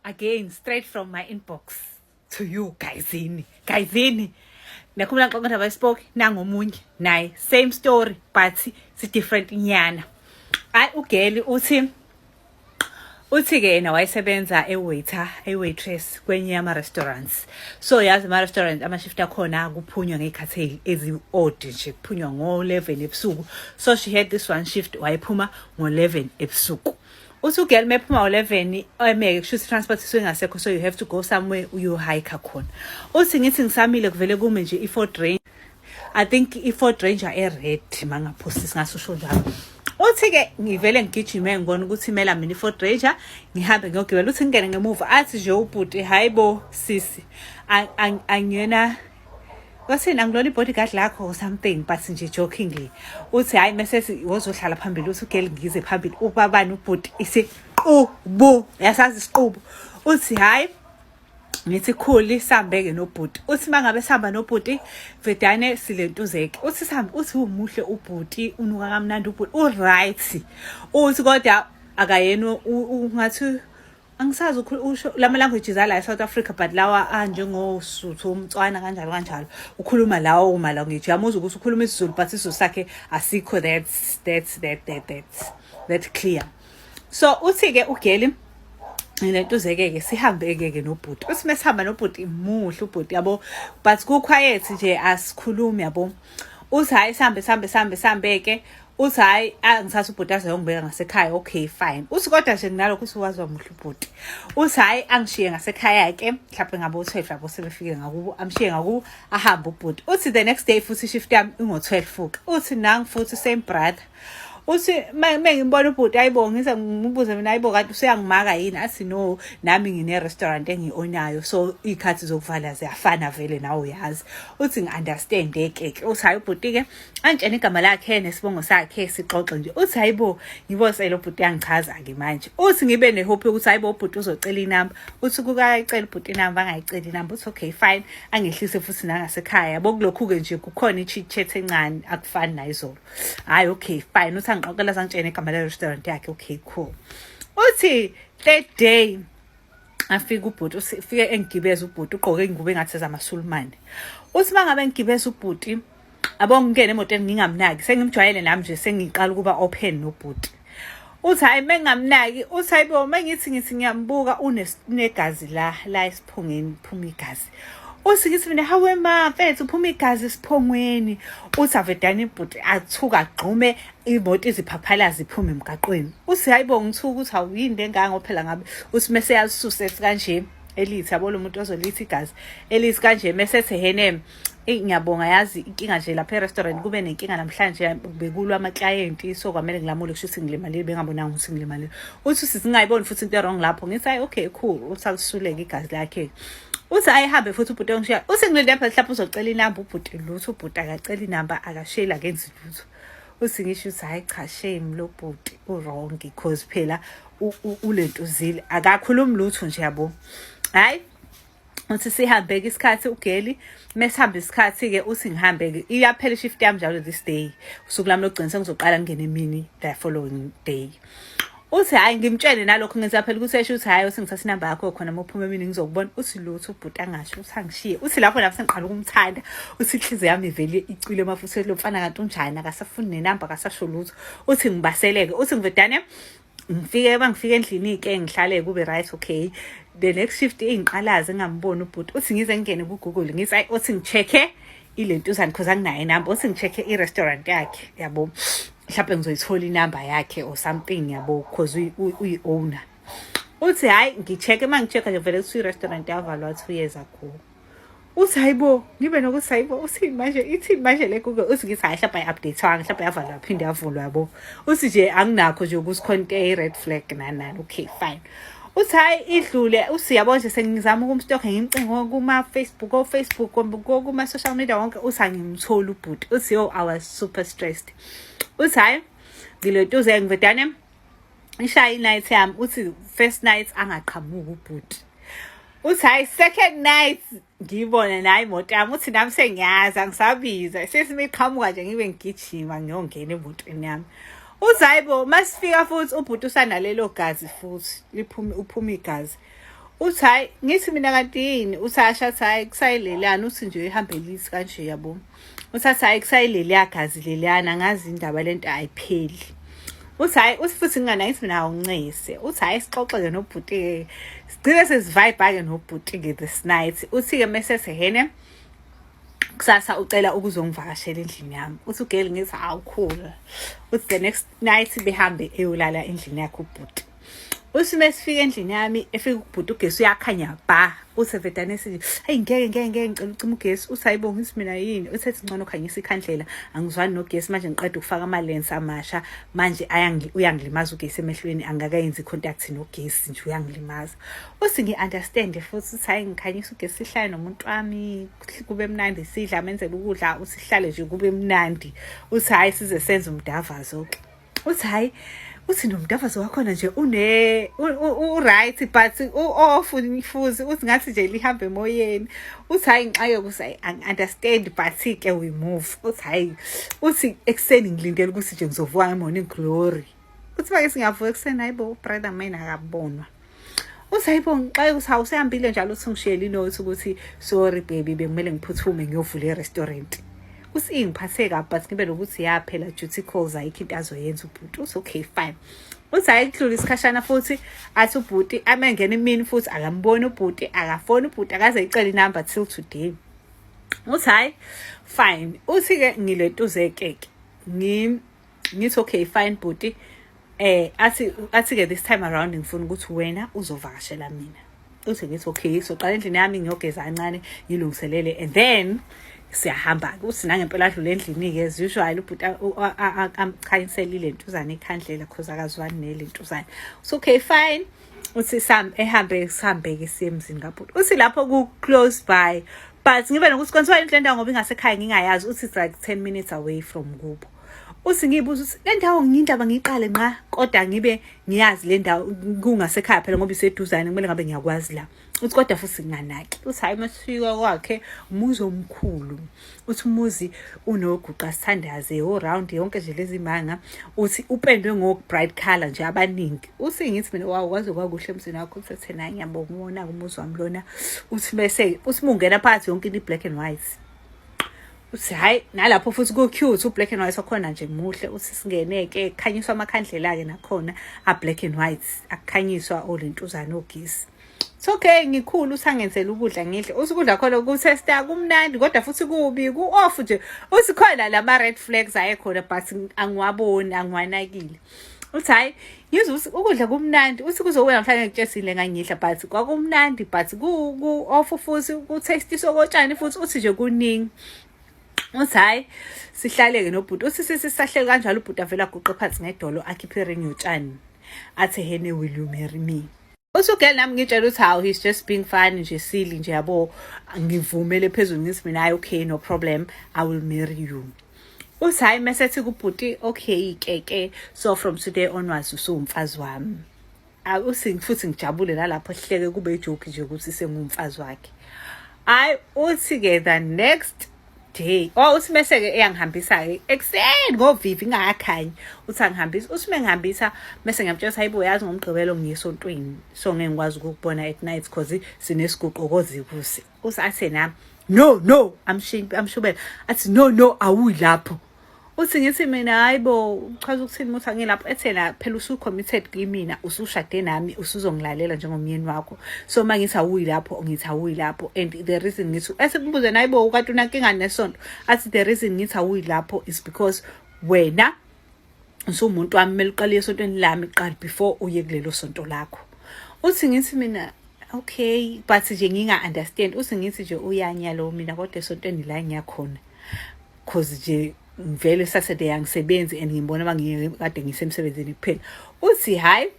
Again, straight from my inbox to you guyzini guyzini. Nakhumula ngixoxa indaba yesipoki nangomunye naye, same story but si different nyana. Hayi, ugeli uthi-ke yena wayesebenza e-waiter, e-waitress kwenye yama-restaurants. So yazi ama-restaurant, ama-shift akhona kuphunywa ngey'khathi ezi-odd nje, kuphunywa ngo-11 ebusuku. So she had this one shift, wayephuma ngo-11 ebusuku. Uthi ugirl mephuma ngo-11 emeke, kusho ukuthi transport isuke ingasekho, so you have to go somewhere uyohike khona. Uthi ngithi ngisamile, kuvele kume nje i-Ford Ranger, I think i-Ford Ranger e-red, mangaphosisi ngaso njalo. Uthi-ke ngivele ngigijime, ngibona ukuthi imela mina i-Ford Ranger, ngihambe ngiyogibela. Uthi ngingene ngemuva, athi nje ubhuti, "Hayi bo sisi, angiyena kwathini, angilona i-bodyguard lakho or something," but nje jokingly. Uthi hhayi, mesethi wozohlala phambili. Uthi ugirl, ngize phambili, ubabani ubhuti isiqubu, yasazi isiqubu. Uthi hhayi, ngithi khuli sihambeke nobhuti. Uthi mangabe sihamba nobhuti vedane silentuzeke, uthi sihambe, uthi umuhle ubhuti, unuka kamnandi ubhuti, u-right. Uthi kodwa akayena ungathi angisazi usho lama languages ala e-South Africa, but lawa anjengosuthu, umtswana, kanjalo kanjalo, ukhuluma lawo ma language. Yamuzwa ukuthi ukhuluma isiZulu, but isiZulu sakhe asikho that clear. So uthi-ke ugeli lentuzeke-ke, sihambe-ke ke nobhuti. Uthi mesihamba nobhuti, muhle ubhuti yabo, but ku-quiet nje, asikhulumi yabo. Uthi hhayi, sihambe sihambe sihambe sihambe-ke. Uthi hhayi, angithatha ubhuti aze yongibeka ngasekhaya. Okay, fine. Uthi kodwa nje nginalokho, uthi waziwa muhle ubhuti. Uthi hhayi, angishiye ngasekhaya-ke, mhlawumbe ngabo-12 yabo, sebefike ngakubo, amshiye ngakubo, ahambe ubhuti. Uthi the next day futhi ishift yami ingo-12-ke. Uthi nangu futhi same brother. Uthi mengimbona ubhuti, ayibo, ngize ngibuze mina, "Ayibo, kanti useyangimaka yini?" Athi, "No, nami ngine-restaurant engiyi-ownayo, so iy'khathi zokuvala ziyafana vele, nawe uyazi." Uthi ngi-understand-ke ke. Uthi hhayi, ubhuti-ke angitshena igama lakhe nesibongo sakhe, sixoxe nje. Uthi hayibo, ngibosele ubhuti yangichaza-ke manje. Uthi ngibe ne-hope yokuthi hayibo, ubhuti uzocela inamba. Uthi kukayicela ubhuti inamba, angayiceli inamba. Uthi okay, fine, angehlise futhi nangasekhaya yabo. Kulokhu-ke nje kukhona i-chit chat encane, akufani nayizolo. Hhayi, okay, fine. Uthi angixoxela, sangitshena igama le-restaurant yakhe. Okay, cool. Uthi third day afika ubhuti, ufike engigibeza ubhuti, ugqoke ingubo engathi ezamasulumane. Uthi uma ngabe ngigibeza ubhuti abo, ngingene emotweni ngingamnaki, sengimjwayele nami nje, sengiqala ukuba open nobhuti. Uthi hayi, mengingamnaki, uthi hayibo, mengithi ngiyambuka, unegazi la la esiphongweni, phuma igazi. Uthi ngithi mina, "Hawe ma mfethu, uphuma igazi esiphongweni." Uthi avedane ibhuti athuka, agxume, imoto iziphaphalaza iphume emgaqweni. Uthi hayibo, ngithuka ukuthi awuyini lengaka phela ngabe. Uthi mese yalisusa ethi kanje elithi yabo, lo muntu ozolithi igazi elithi kanje, mese ethi, "Hene, eyi ngiyabonga, yazi inkinga nje lapha e-restaurant kube nenkinga namhlanje, bekulwa amaklayenti, so kwamele ngilamule, kusho ukuthi ngilimalile, bengabonanga ukuthi ngilimalile." Uthi singayiboni futhi into e-wrong lapho. Ngithi hayi, okay, cool. Uthi alisuleke igazi lakhe. Uthi ayihambe futhi ubhuti ongishiya. Uthi ngilinde phela mhlawumbe uzocela inamba ubhuti. Lutho, ubhuti akacela inamba, akasheli, akenzi lutho. Uthi ngisho ukuthi hayi cha, shame, lo bhuti u-wrong, because phela ulentuzile, akakhulumi lutho nje yabo. Hayi, uthi sihambe-ke isikhathi ugeli. Mesihamba isikhathi-ke, uthi ngihambe-ke, iyaphela ishift yami njalo this day, usuku lami lokugcina, sengizoqala ngingene emini the following day. Uthi hhayi, ngimtshele nalokho, ngenza phela ukuthi esho ukuthi hhayi, uthi ngithatha inamba yakho khona uma uphuma emini ngizokubona. Uthi lutho, ubhuti angasho. Uthi angishiye. Uthi lapho lapho sengiqala ukumthanda. Uthi inhliziyo yami ivele icwile emafutha, lo mfana kanti unjani, akasafuni nenamba, akasasho lutho. Uthi ngibaseleke. Uthi ngivedane ngifike, uma ngifika endlini-ke ngihlale kube right. Okay, the next shift iy'nqalazi, engamboni ubhuti. Uthi ngize ngingene ku-Google, ngithi ayi, uthi ngi-check-e ilentuzane, cause anginayo inamba. Uthi ngi-check-e i-restaurant yakhe yabo, mhlawumbe ngizoyithola inamba yakhe or something yabo, cause uyi-owner. Uthi hhayi, ngi-check-e, uma ngi-check-a nje vele kuthiwa i-restaurant yavalwa 2 years ago. Uthi hayibo, ngibe nokuthi hayibo, uthi manje ithini manje le Google? Uthi ngithi hayi, mhlawumbe ayi-update-wanga, mhlawumbe yavalwa yaphinde yavulwa yabo. Uthi nje anginakho nje ukuthi khona into eyi-red flag nani nani. Okay, fine. Uthi hhayi, idlule. Uthi yabo nje sengizama ukumstalka, ngimcingo kuma-Facebook, o-Facebook, kuma-social media wonke. Uthi angimtholi ubhuti. Uthi yo, I was super stressed. Uthi hhayi, ngilentuze ngivedane ishaye i-night yami. Uthi first night angaqhamuki ubhuti. Uthi hhayi, second night ngiyibone nayo imoto yami. Uthi nami sengiyazi, angisabiza, sesime iqhamuka nje, ngibe ngigijima ngiyongena emotweni yami. Uthi hayi bo, masifika futhi ubhuti usanalelo gazi futhi liphume, uphuma igazi. Uthi hhayi, ngithi mina kanti yini? Uthi asho athi hhayi kusayilelana, uthi nje ihambelisi kanje yabo. Uthi athi hhayi kusayileliya gazi leliyana, angazi indaba lento ayipheli. Uthi hhayi, uthi futhi ngingana ngithi mina awuncese. Uthi hhayi sixoxe-ke nobhuti-ke, sigcine sesivayibha-ke nobhuti-ke this night. Uthi-ke mese sehene kusasa ucela ukuzongivakashela endlini yami. Uthi ugeli ngithi awukhula. Uthi the next night behambe eyolala endlini yakhe ubhuti. Uthi uma esifika endlini yami efika ubhuti ugesi uyakhanya ba. Uthi vedane sithi hayi ngeke ngeke ngeke ngicela ucima ugesi. Uthi hayibo ngithi mina yini? Uthi ethi ngcono khanyisa ikhandlela angizwani nogesi manje ngiqeda ukufaka ama-lens amasha manje uyangilimaza ugesi emehlweni angakayenzi i-contact nogesi nje uyangilimaza. Uthi ngi-understand futhi uthi hayi ngikhanyisa ugesi sihlale nomuntu wami kube mnandi sidla amenzele ukudla uthi sihlale nje kube mnandi. Uthi hayi size senze umdavazo-ke. Uthi hayi uthi nomdavazo wakhona nje une u-right but u-off futhi uthi ngathi nje lihambe emoyeni. Uthi hayi ngixake ukuthi hayi angi-understand but-ke we move. Uthi hayi uthi ekuseni ngilindele ukuthi nje ngizovuka nge-morning glory. Uthi make singavuka ekuseni hayi bo brother mine akabonwa. Uthi hayi bo ngixake ukuthi hawu usehambile njalo uthi ungishiyele inothi ukuthi sorry baby bekumele ngiphuthume ngiyovula i-restaurant. Uthi ingiphathe kabi but ngibe nokuthi ya phela duty calls ayikho into azoyenza ubhuti. Uthi okay fine. Uthi hayi kudlula isikhashana futhi athi ubhuti amengena imini futhi akamboni ubhuti akafoni ubhuti akaze ayicele inamba till today. Uthi hayi fine. Uthi-ke ngilentuzeke-ke ngithi okay fine bhuti athi-ke this time around ngifuna ukuthi wena uzovakashela mina. Uthi ngithi okay soqala endlini yami ngiyogeza kancane ngilungiselele and then siyahamba-ke. Uthi nangempela adlule endlini-ke as usual ubhuti amkhanyiselile ntuzane ikhandlela cause akazwani nele ntuzane. So okay fine. Uthi ehambe sihambe-ke siye emzini kabhuti. Uthi lapho ku-close by but ngibe nokuthi kwenziwa yini le ndawo ngoba ingasekhaya ngingayazi. Uthi it's like 10 minutes away from kubo. Uthi ngiyibuza ukuthi le ndawo ngiyindaba ngiyiqale nqa kodwa ngibe ngiyazi le ndawo kungasekhaya phela ngoba iseduzane kumele ngabe ngiyakwazi la. Uthi kodwa futhi nginganaki. Uthi hayi masifika kwakhe umuzi omkhulu. Uthi umuzi unoguqa sithandaze o-round yonke nje lezi manga. Uthi upendwe ngo-bright color nje abaningi. Uthi ngithi mina wow kwaze kwakuhle emzini wakho. Uthi thena ngiyabonga uwona umuzi wami lona. Uthi bese uthi mungena phakathi yonke into i-black and white. Uthi hayi nalapho futhi ku-cute u-black and white wakhona nje muhle. Uthi singene-ke kukhanyiswa amakhandlela-ke nakhona a-black and white akukhanyiswa olentuzane ogesi. It's okay ngikhulu usangenzela ukudla ngidle. Uthi ukudla khona kuthesta kumnandi kodwa futhi kubi ku-off nje. Uthi khona lama red flags ayekhona but angiwaboni angiwanakile. Uthi hayi ngizwe ukuthi ukudla kumnandi. Uthi kuzobuya namhlanje ngikutshelile ngangidla but kwakumnandi but ku-off futhi kuthestiswa kotshani futhi uthi nje kuningi. Uthi hhayi sihlale-ke nobhuti. Uthi sisahleli kanjalo ubhuti avele aguqe phansi ngedolo akhiphe iring yotshani. Athi hene will you marry me? Uthi ugirl nami ngitshela ukuthi hawu he's just being funny nje silly nje yabo ngivumele phezulu ngithi mina hayi okay no problem I will marry you. Uthi hhayi mese ethi kubhuti okay ke ke so from today onwards usuwumfazi wami. Uthi futhi ngijabule nalapho hleke kube ijoke nje ukuthi sengumfazi wakhe. Hayi uthi-ke the next day oh uthi mese-ke eyangihambisa-ke ekuseni ngovivi ingakakhanyi. Uthi angihambisa, uthi mengihambisa mese ngiyamtshela ukuthi hayibo yazi ngomgqibelo ngiye esontweni so ngeke ngikwazi ukukubona at night cause sinesiguqo kozikusi. Uthi athe nami no no amshubela athi no no awuyi lapho. Uthi ngithi mina hayi bo uchaza ukuthini ukuthi angilapho ethena phela usu-committed kimina usushade nami usuzongilalela njengomyeni wakho so uma ngithi awuyi lapho ngithi awuyi lapho and the reason ngithi esembuze nayi bo kanti unankinga nesonto athi the reason ngithi awuyi lapho is because wena usuwumuntu wami kumele uqale esontweni lami kuqala before uye kulelo sonto lakho. Uthi ngithi mina okay but nje nginga-understand. Uthi ngithi nje uyanya lo mina kodwa esontweni la ngiyakhona cause nje ngivele Saturday angisebenzi and ngibona uma kade ngisemsebenzini kuphela. Uthi hhayi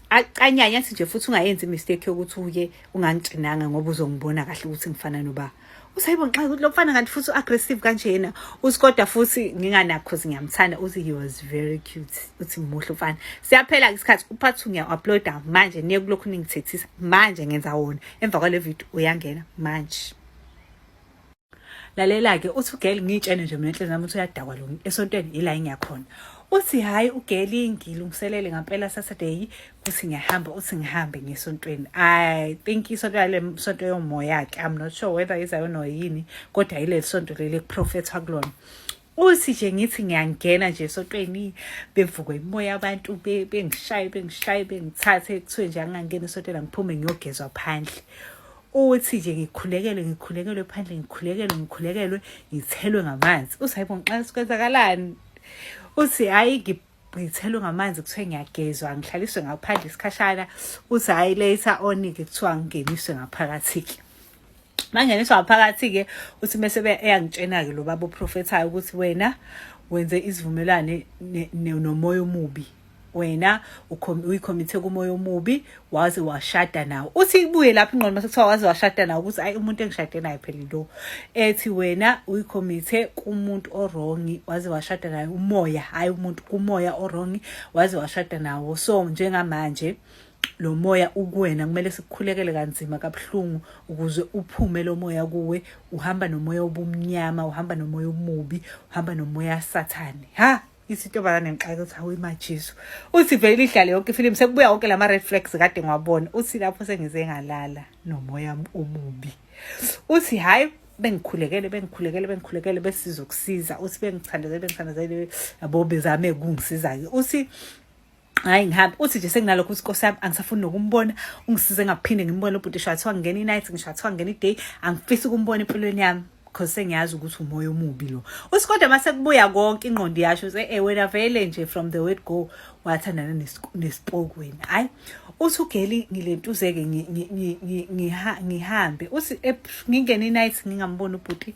acanyanya athi nje futhi ungayenzi imistake yokuthi uye ungangitshinanga ngoba uzongibona kahle ukuthi ngifana noba. Uthi hayibo nxa ukuthi lo mfana kanti futhi u-aggressive kanjena. Uthi kodwa futhi nginganakho cause ngiyamthanda. Uthi he was very cute. Uthi muhle umfana. Siyaphela-ke isikhathi u-part 2 ngiya-uploada manje niye kulokhu ningithethisa manje ngenza wona. Emva kwale video uyangena manje. Lalela-ke uthi ugirl ngiyitshene nje mina enhliziyweni yami ukuthi uyadakwa lo esontweni ila engiyakhona. Uthi hhayi ugeli ngilungiselele ngampela Saturday uthi ngiyahamba, uthi ngihambe ngesontweni. I think isonto yale sonto yomoya-ke, I'm not sure whether izayona or yini, kodwa yileli sonto leli ekuprofethwa kulona. Uthi nje ngithi ngiyangena nje esontweni, bevukwe imoya abantu, bengishaye bengishaye bengithathe, kuthiwe nje angingangeni esontweni, angiphume ngiyogezwa phandle. Uthi nje ngikhulekelwe ngikhulekelwe phandle, ngikhulekelwe ngikhulekelwe, ngithelwe ngamanzi. Uthi hayibo, ngiqala kwenzakalani? Uthi hhayi, ngithelwe ngamanzi, kuthiwe ngiyagezwa, ngihlaliswe ngaphandle isikhashana. Uthi hhayi, later on-ke kuthiwa ngingeniswe ngaphakathi-ke. Mangeniswa ngaphakathi-ke, uthi mese eyangitshena-ke lo baba oprofethayo ukuthi wena wenze isivumelwane nomoya omubi, wena uyi-commit-e kumoya omubi, waze washada nawo. Uthi ibuye lapho ingqondo mase kuthiwa waze washada nawo, ukuthi ayi, umuntu engishade naye phela lo ethi wena uyi-commit-e kumuntu o-wrong, waze washada naye, umoya, hhayi umuntu, kumoya o-wrong, waze washada nawo. So njengamanje lo moya ukuwena, kumele sikukhulekele kanzima kabuhlungu ukuze uphume lo moya kuwe. Uhamba nomoya obumnyama, uhamba nomoya omubi, uhamba nomoya sathane. Ha, ithi intombazane ngixake ukuthi hawu imajesu. Uthi vele idlale yonke ifilimu, sekubuya wonke lama red flags kade ngiwabona. Uthi lapho sengize ngalala nomoya omubi. Uthi hhayi, bengikhulekele bengikhulekele bengikhulekele, besizokusiza. Uthi bengithandazele bengithandazele, yabo, bezame ukungisiza-ke. Uthi hayi, ngihambe. Uthi nje senginalokho, uthi nkosi yami, angisafuni nokumbona, ungisize ngaphinde ngimbone ubhuti. Ngisho athiwa ngingena i-night, ngisho athiwa ngingena i-day, angifisi ukumbona empilweni yami because sengiyazi ukuthi umoya omubi lo. Uthi kodwa mase kubuya konke, ingqondo yasho ukuthi eh, wena vele nje from the word go wathandana nesipoki wena. Hayi, uthi ugeli ngilentuze-ke, ngihambe. Uthi ngingene i-night, ngingamboni ubhuti,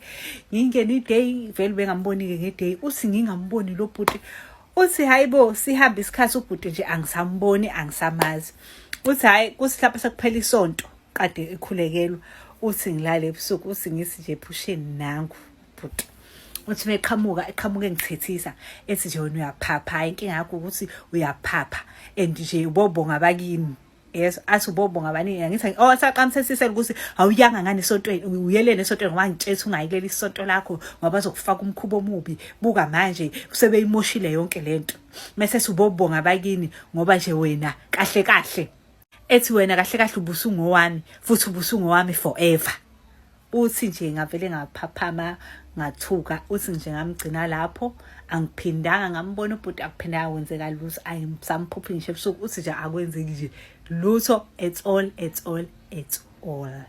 ngingene i-day, vele bengamboni-ke nge-day. Uthi ngingamboni lo bhuti. Uthi hayi bo, sihambe isikhathi, ubhuti nje angisamboni, angisamazi. Uthi hhayi, kuthi lapho sekuphela isonto kade ekhulekelwa, uthi ngilale ebusuku, uthi ngithi nje ephusheni, nangu bhuti. Uthi meqhamuka, eqhamuka engithethisa, ethi nje wena uyaphapha, hhayi, inkinga yakho ukuthi uyaphapha and nje ubobonga abakini. Yes, athi ubobonga abaningi, angithi oh, saqamthethisela ukuthi awuyanga ngani esontweni, uyeleni esontweni ngoba ngitshela ungayi kuleli sonto lakho ngoba bazokufaka umkhuba omubi. Buka manje sebeyimoshile yonke lento. Mase subobonga abakini ngoba nje wena kahle kahle, ethi wena kahle kahle ubusungowami futhi ubusungowami forever. Uthi nje ngavele ngaphaphama, ngathuka. Uthi nje ngamgcina lapho, angiphindanga ngambona ubhuti, akuphindanga kwenzeka lutho, ayisamphuphi ngisho ebusuku. Uthi nje akwenzeki nje lutho at all, at all, at all.